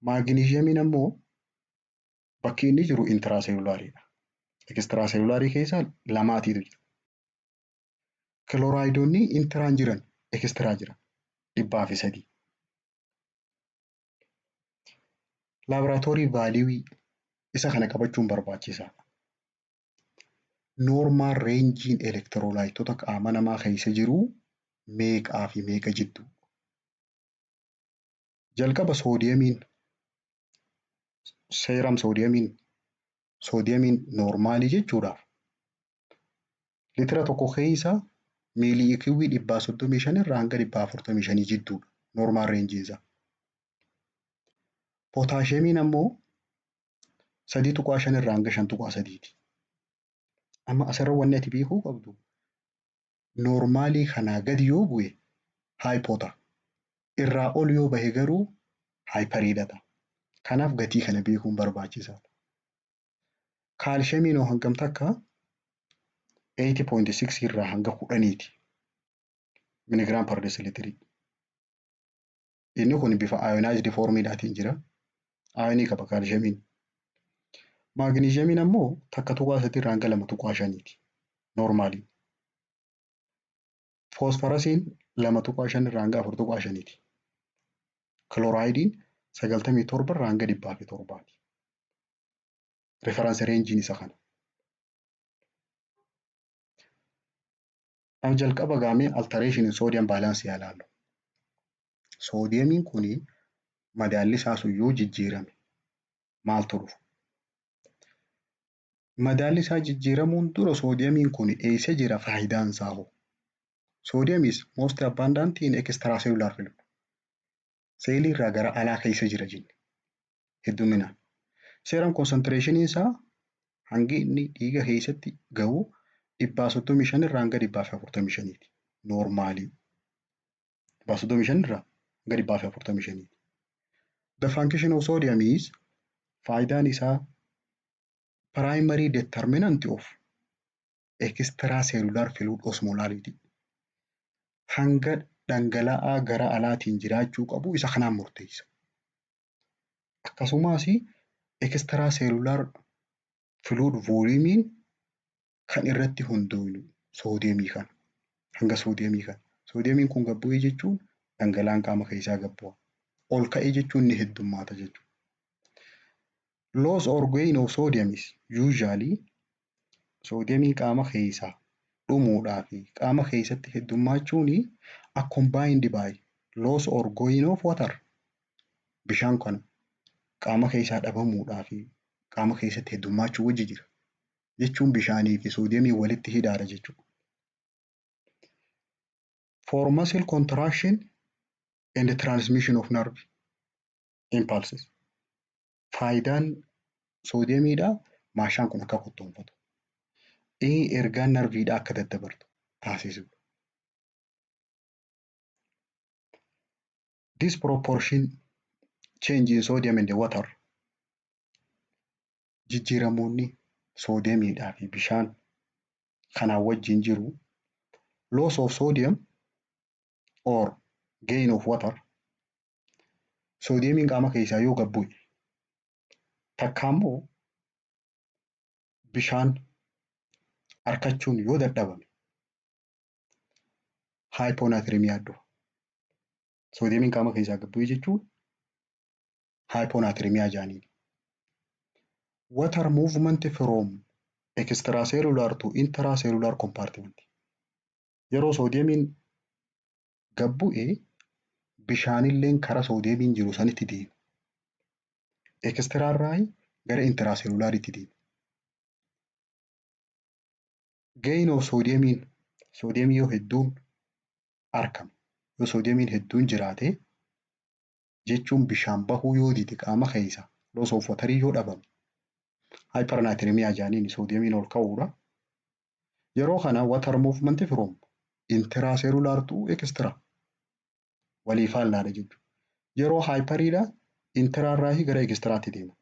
Maagneeziyemiin ammoo bakki inni jiru intracellularidha. Extracellular keessa lamaatiitu jira. Kilooraayidonni intraan jiran, extra jira. 103. Laboratory value isa kana qabachuun barbaachisaadha. Normal rangeiin electrolyteoota qaama namaa keessa jiruu meeqaa fi meeqa jidduu? Jalqaba sodiumiin, serum sodiumiin, sodiumiin normalii jechuudhaaf litira 1 keessa milliequivalii 135 irraa hanga 145 jidduudha normal rangeiin isaa. Potassiumiin ammoo 3.5 irraa hanga 5.3ti. Amma asirra wanni ati beekuu qabdu, normalii kanaa gadi yoo bu'e hypo ta'a. Irraa ol yoo bahe garuu hyperiidha ta'a. Kanaaf gatii kana beekuun barbaachisaadha. Calciumiin hoo hangam takka? 8.6 irraa hanga 10ti milligram per deciliterii. Inni kun bifa ionized formiidhaatiin jira. Ionii qaba calciumiin. Magnesiumiin ammoo 1.3 irraa hanga 2.5ti normalii. Phosphorusiin 2.5 irraa hanga 4.5ti. Chlorideiin 97 irraa hanga 107ti. Reference rangeiin isa kana. Amma jalqaba gaamee alteration in sodium balanceii haa ilaallu. Sodiumiin kuni madaalli isaa sun yoo jijjiirame maaltu dhufa? Madaalli isaa jijjiiramuun dura sodiumiin kun eessa jira, faayidaan isaa hoo? Sodium is most abundant in extracellular fluid. Seelii irraa gara alaa keessa jira jenne hedduminaan. Serum concentration isaa, hangi inni dhiiga keessatti gahu, 135 irraa hanga 145ti. Normalii. 135 irraa hanga 145ti. The function of sodium is, faayidaan isaa, primary determinant of extracellular fluid osmolality. Hanga dhangala'aa gara alaatiin jiraachuu qabu isa kanaan murteessa. Akkasumas extracellular fluid volumeiin kan irratti hundoofnu sodiumii kana. Hanga sodiumii kana. Sodiumiin kun gad bu'ee jechuun dhangala'aan qaama keessaa gad bu'a. Ol ka'ee jechuun ni heddummaata jechuudha. Loss or gain of sodium is usually, sodiumiin qaama keessaa dhumuudhaa fi qaama keessatti heddummachuun, accompanied by loss or gain of water. Bishaan kana qaama keessaa dhabamuudhaa fi qaama keessatti heddummachuu wajji jira. Jechuun bishaanii fi sodiumiin walitti hidhaadha jechuudha. For muscle contraction and transmission of nerve impulses. Faayidaan sodiumiidhaa maashaan kun akka kottoonfatu, ergaan nerveiidhaa akka daddabartu taasisudha. This proportion change in sodium and water, jijjiiramoonni sodiumiidhaa fi bishaan kanaan wajjin jiru, loss of sodium or gain of water, sodiumiin qaama keessaa yoo gad bu'e takka immoo bishaan argachuun yoo dadhabame hyponatremia dhufa. Sodiumiin qaama keessaa gad bu'e jechuun hyponatremia jedhaniin. Water movement from extracellular to intracellular compartment. Yeroo sodiumiin gad bu'e bishaanilleen kara sodiumiin jiru sanitti deema. Extrarraa gara intracellulariitti deema. Gain of sodiumiin, sodiumii yoo hedduun argame, yoo sodiumiin hedduun jiraate jechuun bishaan bahuu yoo dide qaama keessaa, loss of waterii yoo dhabame, hypernatremia jedhaniin, sodiumiin ol ka'uudha. Yeroo kana water movement from intracellular to extra walii faallaadha jechuudha. Yeroo hyperiidha intrarraa gara extraatti deema.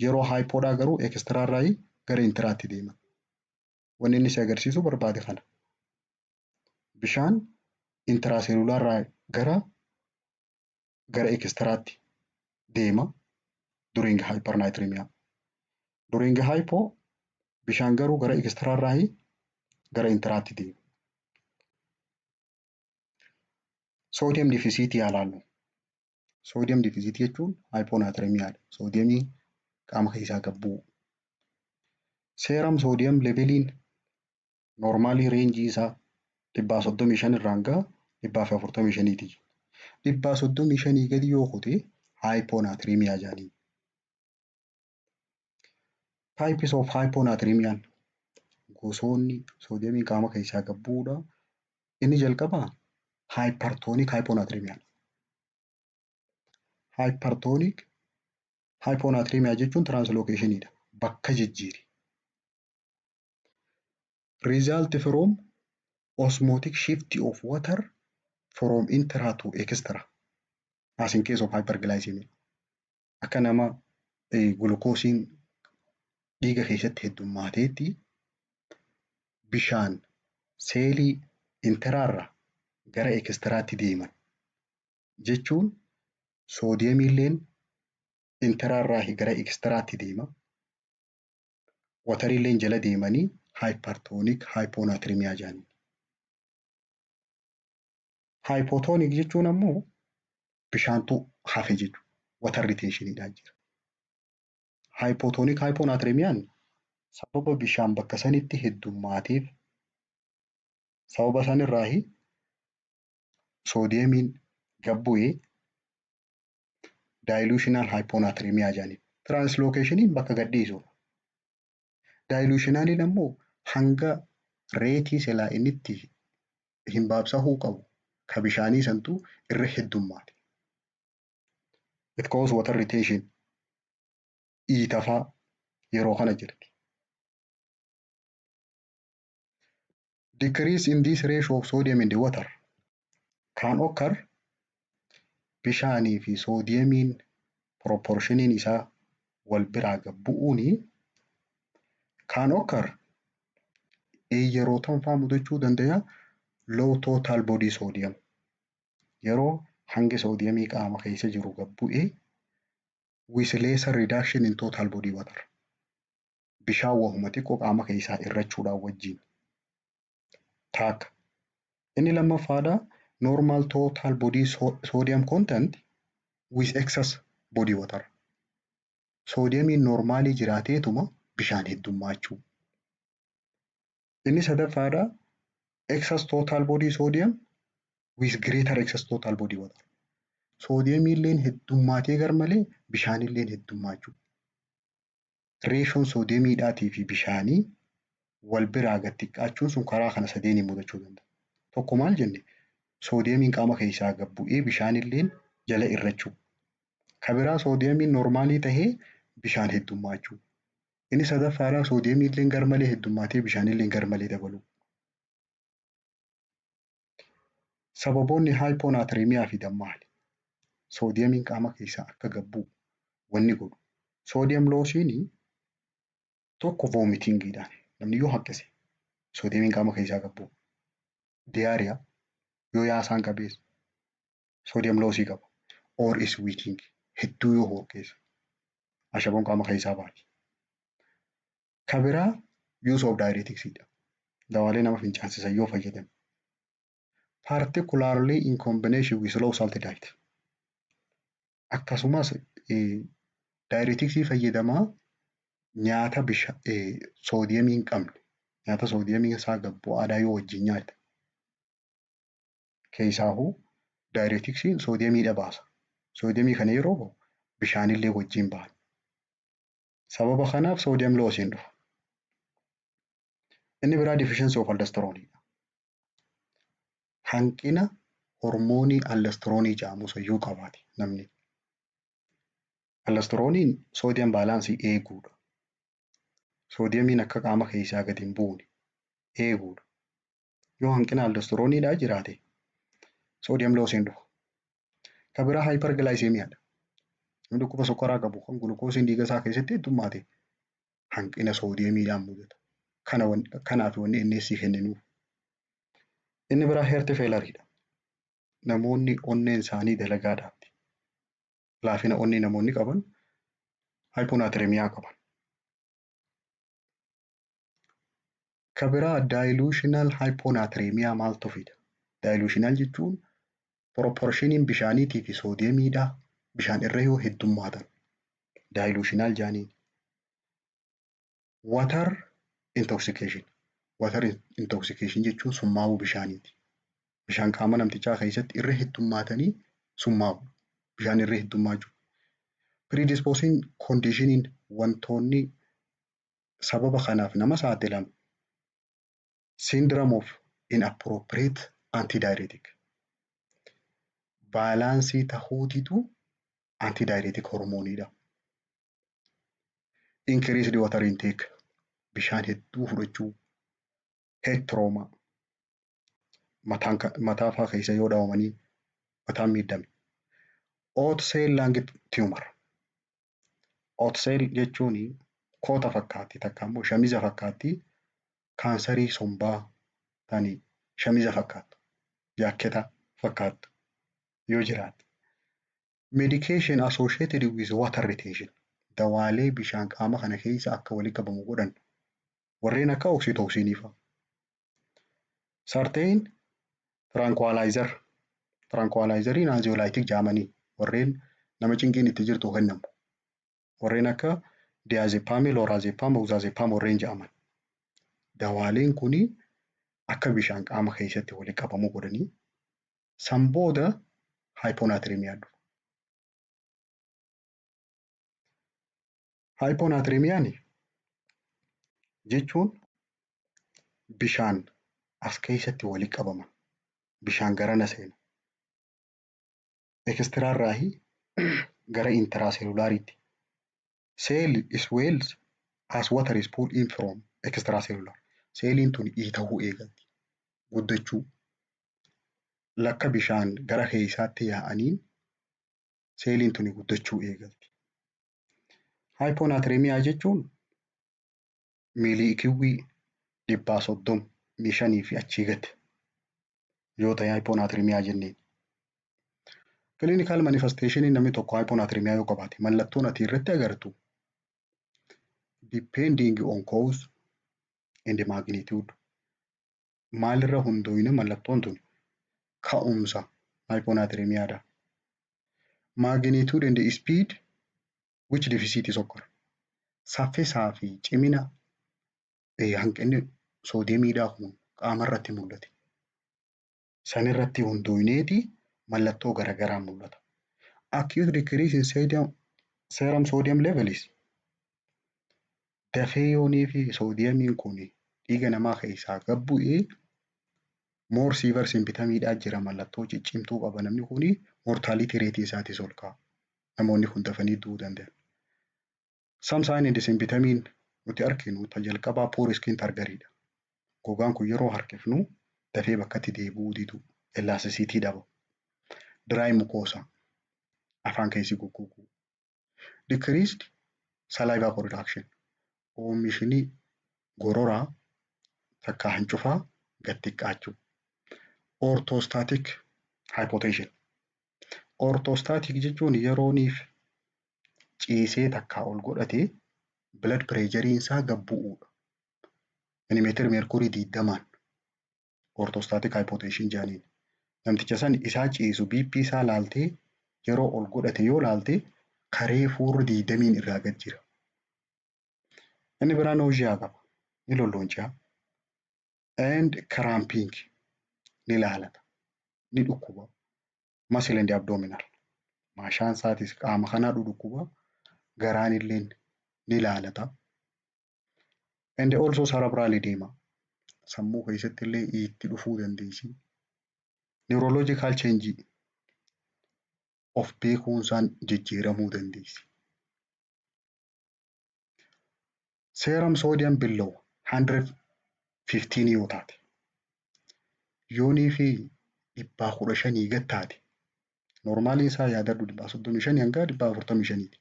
Yeroo hypodhaa garuu extrarraa gara intraatti deema. Wanni inni si agarsiisuu barbaade kana. Bishaan intracellularraa gara extraatti deema during hypernatremia. During hypo bishaan garuu gara extrarraa gara intraatti deema. Sodium deficitii haa ilaallu. Sodium deficitii jechuun hyponatremiadha. Sodiumii qaama keessaa gad bu'u. Serum sodium leveliin Normalii rangeii isaa 135 irraan gaha 145ti. 135 gadi yoo kute hyponatremia jedhaniin. Types of hyponatremiaan, gosoonni soodiyemii qaama keessaa gad bu'uudha. Inni jalqabaa hypertonic hyponatremia. Hypertonic hyponatremia jechuun translocationiidha. Bakka jijjiiri. Result from osmotic shift of water from intra to extra as in case of hyperglycemia. Akka nama gulukoosiin dhiiga keessatti heddummaateetti bishaan seelii intraarraa gara extraatti deeman jechuun soodiyemiilleen intraarraa gara extraatti deema. Wateriilleen jala deemanii hypertonic hyponatremia jedhanii. Hypotonic jechuun ammoo bishaantu hafe jechuudha. Water retentioniidhaan jira. Hypotonic hyponatremiaan sababa bishaan bakka sanitti heddummaateef, sababa sanirraahi soodiyemiin gad bu'ee dilutional hyponatremia jedhaniin. Translocationiin bakka gad dhiisudha. Dilutionaliin ammoo hanga rateii silaa inni itti hin baabsahuu qabu ka bishaanii santu irra heddummaate. It cause water retention, iitafaa yeroo kana jirti. Decrease in this ratio of sodium in the water can occur, bishaanii fi soodiyemiin proportioniin isaa wal biraa gad bu'uuni can occur yeroo tam fa'aa mudachuu danda'a? Low total body sodium, yeroo hangi soodiyemii qaama keessa jiru gad bu'ee, with lesser reduction in total body water, bishaan wahuma xiqqoo qaama keessaa irrachuudhaan wajjin taakka. Inni lammaffaadha, normal total body sodium content with excess body water. Soodiyemiin normalii jiraateetuma bishaan heddummaachuu. Inni sadaffaadha, excess total body sodium with greater excess total body water. Soodiyemiilleen heddummaatee garmalee bishaanilleen heddummaachuu. Ratioon soodiyemiidhaatii fi bishaanii wal biraa gad xiqqaachuun sun karaa kana sadeeniin mudachuu danda'a. Tokko maal jenne? Soodiyemiin qaama keessaa gad bu'ee bishaanilleen jala irrachuu. Ka biraa soodiyemiin normalii tahee bishaan heddummaachuu. Inni sadaffaadhaa soodiyemiilleen garmalee heddummaatee bishaanilleen garmalee dabaluu. Sababoonni hyponatremia fidan maali? Soodiyemiin qaama keessaa akka gad bu'u wanni godhu. Sodium lossiin tokko vomitingiidhaan, namni yoo haqqise soodiyemiin qaama keessaa gad bu'u. Diarrhea, yoo yaasaan qabees sodium lossii qaba. Or sweating, hedduu yoo hookkeessa ashaboon qaama keessaa baati. Ka biraa use of diureticsiidha. Dawaalee nama fincaansisan yoo fayyadame. Particularly in combination with low salt diet. Akkasumas diureticsii fayyadamaa nyaata soodiyemii hin qabne, nyaata soodiyemiin isaa gad bu'aadhaa yoo wajjin nyaatte. Keessaahuu diureticsiin soodiyemiidha baasa. Soodiyemii kana yeroo bahu bishaanillee wajjin baha. Sababa kanaaf sodium lossiin dhufa. Inni biraa deficiency of aldosterone. Hanqina hormoonii aldosteronii jedhamu san yoo qabaate namni. Aldosteroniin sodium balanceii eeguudha. Soodiyemiin akka qaama keessaa gadi hin buune eeguudha. Yoo hanqina aldosteroniidhaa jiraate sodium lossiin dhufa. Ka biraa hyperglycemiadha. Namni dhukkuba sukkaraa qabu kan gulukoosiin dhiiga isaa keessatti heddummaate hanqina soodiyemiidhaan mudata. Kanaaf wanni inni kenninuuf. Inni biraa heart failureiidha. Namoonni onneen isaanii dalagaa dhaabde. Laafina onnee namoonni qaban hyponatremia qaban. Ka biraa dilutional hyponatremia maaltu fida? Dilutional jechuun proportioniin bishaaniitii fi soodiyemiidhaa bishaan irra yoo heddummaatan dilutional jedhaniin. Water intoxication, Water intoxication jechuun summaa'uu bishaaniiti. Bishaan qaama namtichaa keessatti irra heddummaatanii summaa'u. Bishaan irra heddummaachuu. Predisposing conditioniin, wantoonni sababa kanaaf nama saaxilan, syndrome of inappropriate antidiuretic. Balance ta'uutitu antidiuretic hormooniidha. Increased water intake, bishaan hedduu fudhachuu, head trauma, mataan mataa fa'aa keessa yoo dhawamanii mataan miidhame. Oat cell lung tumor. Oat cell jechuun koota fakkaatti, takka immoo shamiza fakkaatti, kaansarii sombaa tani shamiza fakkaattu, jaakketa fakkaattu yoo jiraate. Medication associated with water retention, dawaalee bishaan qaama kana keessa akka walitti qabamu godhan, warreen akka oxytocinii fa'a. Certain tranquilizer, tranquilizeriin anxiolytic jedhamanii warreen nama cinqiin itti jirtu kennamu. Warreen akka diazepamii, lorazepam, oxazepam warreen jedhaman. Dawaaleen kuni akka bishaan qaama keessatti walitti qabamu godhanii san booda hyponatremia dhufa. Hyponatremiaan jechuun bishaan as keessatti walitti qabaman, bishaan garana seena. Extrarraahi gara intracellulariitti. Cell swells as water is pulled in from extracellular. Seeliin tun dhiitahuu eegalti. Guddachuu. Lakka bishaan gara keessaatti yaa'aniin seeliin tuni guddachuu eegalti. Hyponatremia jechuun miiliikiwwii 135 fi achii gadi yoo ta'e hyponatremia jenneen. Clinical manifestation, namni tokko hyponatremia yoo qabaate mallattoon ati irratti agartu, depending on cause and magnitude, maalirra hundooyne mallattoon tun ka'umsa hyponatremiaadha. Magnitude and speed which deficit is occur. Saffisaa fi cimina hanqinni soodiyemiidhaa kun qaama irratti mul'ate. Sanirratti hundooyneeti mallattoo garaagaraa mul'ata. Acute decrease in serum sodium levels, dafee yoonii fi soodiyemiin kun dhiiga namaa keessaa gad bu'ee more severe symptomiidhaa jira, mallattoo ciccimtuu qaba namni kuni, mortality rate isaatis ol ka'a. Namoonni kun dafanii du'uu danda'an. Some sign and symptomiin nuti arginu ta jalqabaa poor skin turgoriidha. Gogaan kun yeroo harkifnu dafee bakkatti deebi'uu didu, elasticity dhaba. Dry mucosa, afaan keessi goggoguu. Decreased saliva production, oomishni gororaa takka hancufaa gad xiqqaachuu. Orthostatic hypotension. Orthostatic jechuun yerooniif ciisee takkaa ol godhatee blood pressure isaa gad bu'uudha. Millimeter mercury 20n orthostatic hypotension jedhaniin. Namticha san isaa ciisu BP isaa laaltee yeroo ol godhate yoo laalte karee fuurri 20n irraa gad jira. Inni biraa nausea qaba. Ni lollooncaa. And cramping, ni laalata. Ni dhukkuba. Muscle and abdominal. Maashaan isaatis qaama kanaa dhudhukkuba. Garaan illee ni laalata. And also cerebral edema. Sammuu keessatti illee itti dhufuu dandeessi. Neurological change, of beekuunsaan jijjiiramuu dandeessi. Serum sodium below 115 yoo taate, yoonii fi 115 gad taate, normaliin isaa yaadadhu 135 hanga 145ti.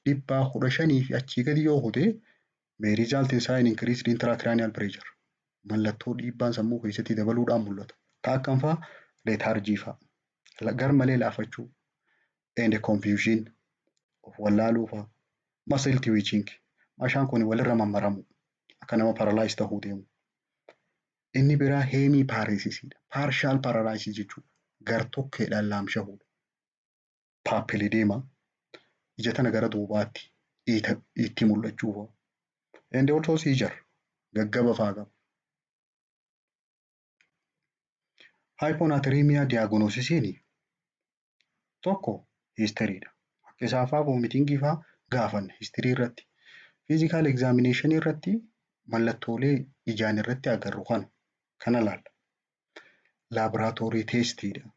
115 fi achii gadi yoo kute may result in sign increased intracranial pressure. Mallattoo dhiibbaan sammuu keessatti dabaluudhaan mul'ata. Ta akkam fa'aa? Lethargy fa'a. Gar malee laafachuu, and confusion, of wallaaluu fa'a. Muscle twitching, maashaan kun walirra mammaramu, akka nama paralyze ta'uu deemu. Inni biraa hemiparesisiidha. Partial paralysis jechuudha. Gar tokkeedhaan laamshahuudha. Papilledema, ija tana gara duubaatti itti mul'achuu fa'a. And also seizure, gaggaba fa'aa qaba. Hyponatremia diagnosisiin tokko historydha. Haqqisaa fa'aa, vomitingii fa'aa gaafanna history irratti. Physical examination irratti mallattoolee ijaan irratti agarru kana laalla. Laboratory testiidha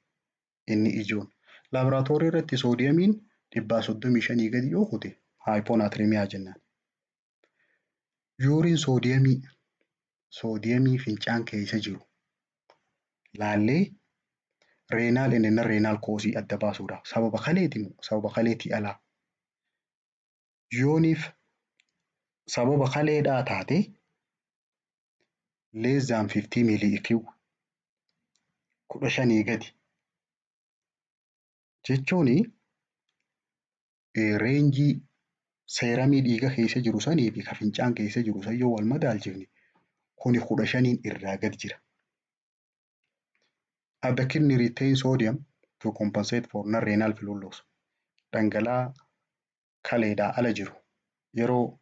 inni ijoon. Laboratory irratti sodiumiin 135 gadi yoo kute hyponatremia jennaan. Urine sodiumii, sodiumii fincaan keessa jiru laallee renal and non renal causeii adda baasuudhaaf, sababa kaleeti moo sababa kaleetii alaa. Yooniif sababa kaleedhaa taate less than 15 millieq, 15 gadi jechuun rangeii serumii dhiiga keessa jiru sanii fi ka fincaan keessa jiru san yoo wal madaalchifne kuni 15n irraa gad jira. The kidney retain sodium to compensate for non-renal fluid loss. Dhangala'aa kaleedhaa ala jiru yeroo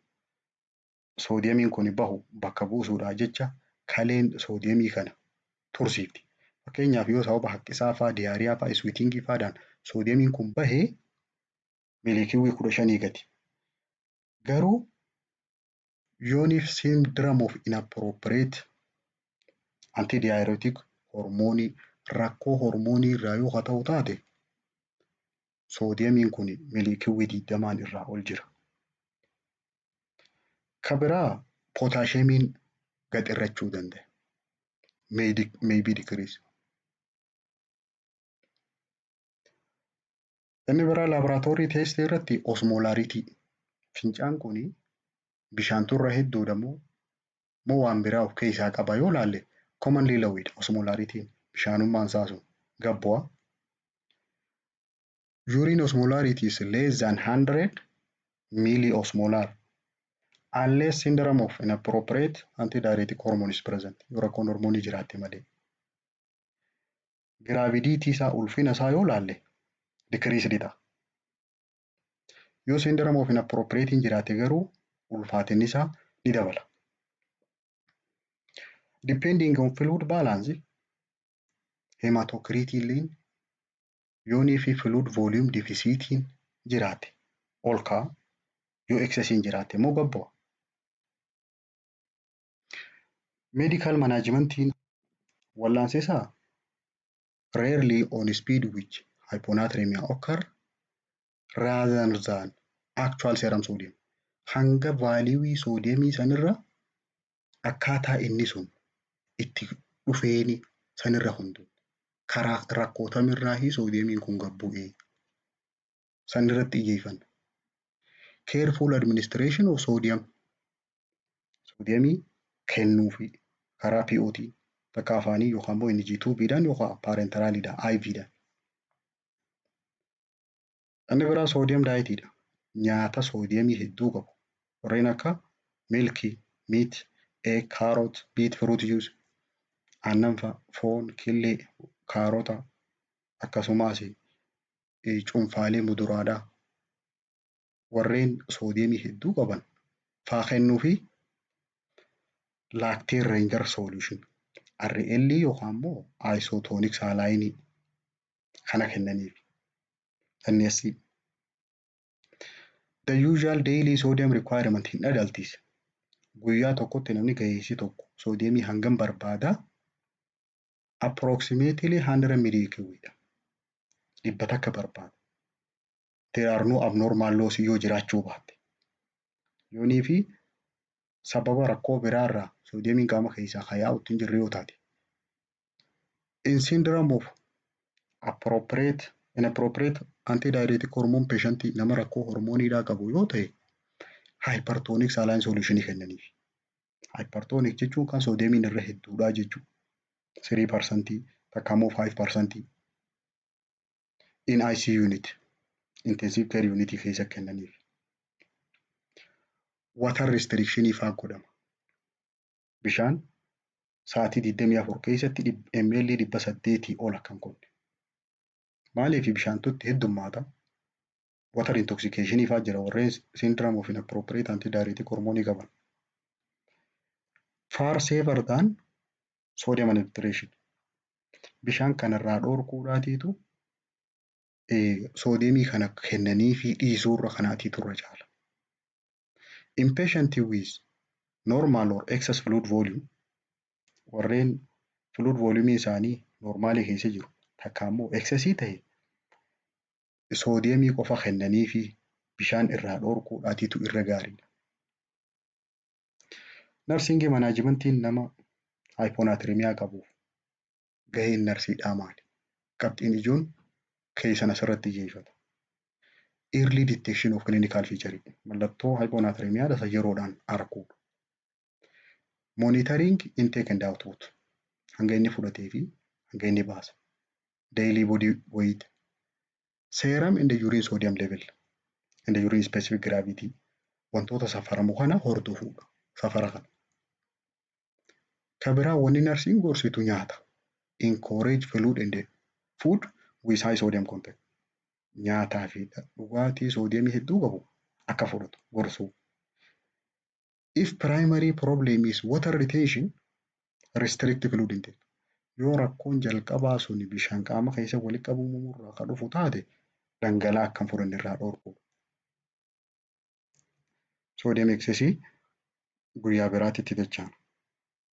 sodiumiin kun bahu bakka buusuudhaa jecha kaleen sodiumii kana tursiifti. Fakkeenyaaf, yoo sababa haqqisaa fa'aa, diarrhea fa'aa, sweatingii fa'aadhaan sodiumiin kun bahee millieqii 15 gadi. Garuu yooniif syndrome of inappropriate antidiuretic hormoonii, rakkoo hormoonii irraa yoo ta'u taate, sodiumiin kun millieqii 20n irraa ol jira. Ka biraa potassiumiin gad hir'achuu danda'a. May be decrease. Inni biraa laboratory testii irratti osmolarity, fincaan kun bishaantu irra hedduudha moo moo waan biraa of keessaa qaba yoo laalle, commonly lowidha osmolarityn, bishaanummaan isaa sun gad bu'a. Urine osmolarity is less than 100 milliosmolar unless syndrome of inappropriate antidiuretic hormone is present, yoo rakkoon hormoonii jiraatte malee. Gravidity isaa, ulfina isaa yoo laalle, decreased ta'a. Yoo syndrome of inappropriate jiraate garuu ulfaatinni isaa ni dabala. Depending on fluid balance, hematocritii illeen yoonii fi fluid volume deficitiin jiraate ol ka'a. Yoo excessiin jiraate immoo gad bu'a. Medical managementiin wallaansi isaa rarely on speed which hyponatremia occur rather than actual serum sodium. Hanga valueii sodiumii sanirra akkaataa inni sun itti dhufeeni sanirra hundaa'u. Karaa rakkootamirraahi sodiumiin kun gad bu'ee sanirratti xiyyeeffanna. Careful administration of sodium. Sodiumii kennuufi karaa POT takka afaanii yookaan immoo NG tubeiidhaan yookaan parenteraliidhaan, IVdhaan. Inni biraa sodium dietiidha. Nyaata sodiumii hedduu qabu. Warreen akka milkii, meat, egg, carrot, beet fruit juice, aannan fa'a, foon, killee, kaarota, akkasumas cuunfaalee muduraadhaa warreen sodiumii hedduu qaban faa kennuufi lactate Ringer solution, RL yookaan immoo isotonic salineii kana kennaniif. NS. The usual daily sodium requirement in adults, guyyaa tokkotti namni ga'eessi tokko sodiumii hangam barbaada? Approximately 100 milliequiidha. 100 barbaada. There are no abnormal loss yoo jiraachuu baatte. Yoonii fi sababa rakkoo biraarraa sodiumiin qaama keessaa kan yaa'utti hin jirre yoo taate. In syndrome of appropriate inappropriate antidiuretic hormone patient, nama rakkoo hormooniidhaa qabu yoo ta'e, hypertonic saline solution kennaniif. Hypertonic jechuun kan sodiumiin irra hedduudhaa jechuudha. 3% takka immoo 5% in ICU unit, intensive care unit keessa kennaniif. Water restriction faa godhama. Bishaan sa'aatii 24 keessatti ml 800 ol akka hin kunne. Maaliif? Bishaantu itti heddummaata. Water intoxication faa jira warreen syndrome of inappropriate antidiuretic hormoonii qaban. Far safer than sodium administration. Bishaan kanarraa dhoorkuudhaatiitu soodiyeemii kana kennanii fi dhiisuurra kanaatiitu irra caala. In patient with normal or excess fluid volume, warreen fluid volume isaanii normalii keessa jiru takka immoo excessii ta'e, soodiyeemii qofa kennanii fi bishaan irraa dhoorkuudhaatiitu irra gaariidha. Nursing managementiin nama hyponatremia qabuuf gaheen narsiidhaa maali? Qabxiin ijoon keessan asirratti xiyyeeffata. Early detection of clinical feature, mallattoo hyponatremia isa yeroodhaan arguudha. Monitoring intake and output, hanga inni fudhatee fi hanga inni baase. Daily body weight, serum and urine sodium level and urine specific gravity, wantoota safaramu kana hordofuudha. Safara kana. Ka biraa wanni narsiin gorsitu nyaata. Encourage fluid and food with high sodium content. Nyaataa fi dhugaatii soodiyemii hedduu qabu akka fudhatu gorsuu. If primary problem is water retention, restrict fluid intake. Yoo rakkoon jalqabaa sun bishaan qaama keessa walitti qabamuu irraa kan dhufu taate, dhangala'aa akka hin fudhanne irraa dhorkuu. Sodium excessii guyyaa biraatti itti dachaana.